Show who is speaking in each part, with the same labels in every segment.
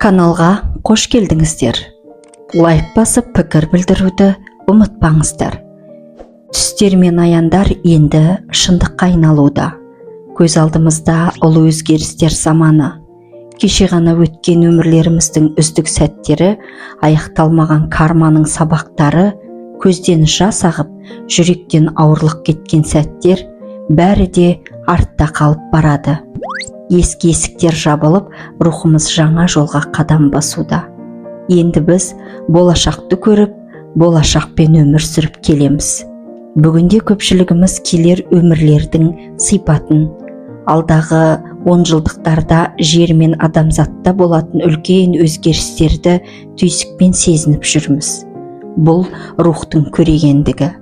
Speaker 1: Каналға қош келдіңіздер! Лайк басып, пікір білдіруді ұмытпаңыздар. Түстер мен аяндар енді шындыққа айналуда. Көз алдымызда ұлы өзгерістер заманы. Кеше ғана өткен өмірлеріміздің үздік сәттері, аяқталмаған карманың сабақтары, көзден жас ағып, жүректен ауырлық кеткен сәттер, бәрі де артта қалып барады. Ескі есіктер жабылып, рухымыз жаңа жолға қадам басуда. Енді біз болашақты көріп, болашақпен өмір сүріп келеміз. Бүгінде көпшілігіміз келер өмірлердің сипатын, алдағы 10 жылдықтарда жер мен адамзатта болатын үлкен өзгерістерді түйсікпен сезініп жүрміз. Бұл рухтың көрегендігі.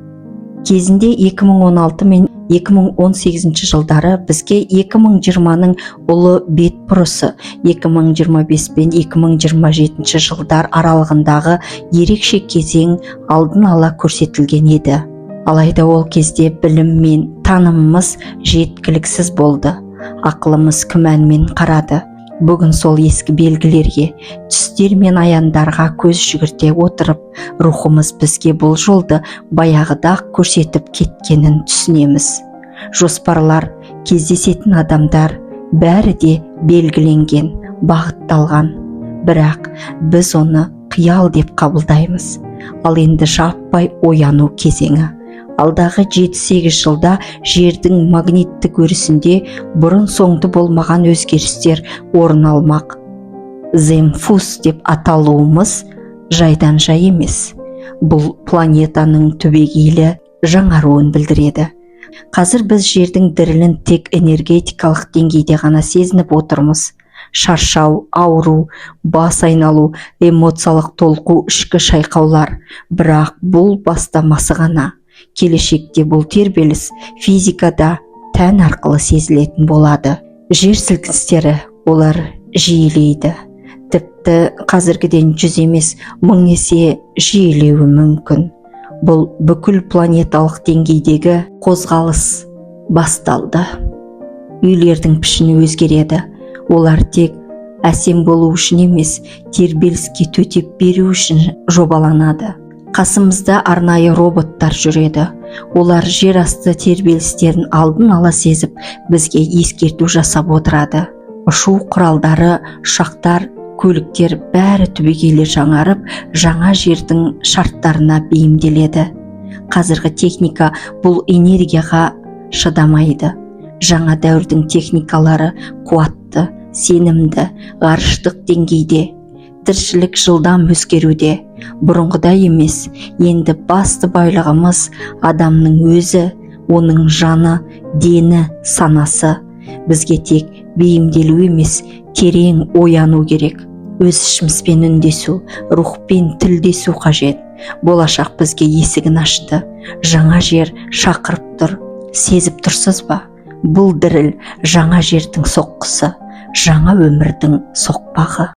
Speaker 1: Кезінде 2016 мен 2018 жылдары бізге 2020-ның ұлы бетбұрысы, 2025 пен 2027 жылдар аралығындағы ерекше кезең алдын ала көрсетілген еді. Алайда ол кезде білім мен танымымыз жеткіліксіз болды, ақылымыз күмәнмен қарады. Бүгін сол ескі белгілерге, түстер мен аяндарға көз жүгірте отырып, рухымыз бізге бұл жолды баяғыда ақ көрсетіп кеткенін түсінеміз. Жоспарлар, кездесетін адамдар, бәрі де белгіленген, бағытталған, бірақ біз оны қиял деп қабылдаймыз. Ал енді жаппай ояну кезеңі. Алдағы 7-8 жылда жердің магниттік өрісінде бұрын соңды болмаған өзгерістер орын алмақ. Земфус деп аталуымыз жайдан жай емес. Бұл планетаның түбегейлі жаңаруын білдіреді. Қазір біз жердің дірілін тек энергетикалық деңгейде ғана сезініп отырмыз: шаршау, ауру, бас айналу, эмоциялық толқу, ішкі шайқаулар. Бірақ бұл бастамасы ғана. Келешекте бұл тербеліс физикада, тән арқылы сезілетін болады. Жер сілкіністері, олар жиілейді, тіпті қазіргіден 100 емес, 1000 есе жиілеуі мүмкін. Бұл бүкіл планеталық деңгейдегі қозғалыс басталды. Үйлердің пішіні өзгереді. Олар тек әсем болу үшін емес, тербеліске төтеп беру үшін жобаланады. Қасымызда арнайы роботтар жүреді. Олар жер асты тербелістерін алдын ала сезіп, бізге ескерту жасап отырады. Ұшу құралдары, ұшақтар, көліктер, бәрі түбегейлі жаңарып, жаңа жердің шарттарына бейімделеді. Қазіргі техника бұл энергияға шыдамайды. Жаңа дәуірдің техникалары қуатты, сенімді, ғарыштық деңгейде. Тіршілік жылдам өзгеруде, бұрынғыдай емес. Енді басты байлығымыз адамның өзі, оның жаны, дені, санасы. Бізге тек бейімделу емес, терең ояну керек. Өз ішімізбен үндесу, рухпен тілдесу қажет. Болашақ бізге есігін ашты, жаңа жер шақырып тұр. Сезіп тұрсыз ба? Бұл діріл — жаңа жердің соққысы, жаңа өмірдің соқпағы.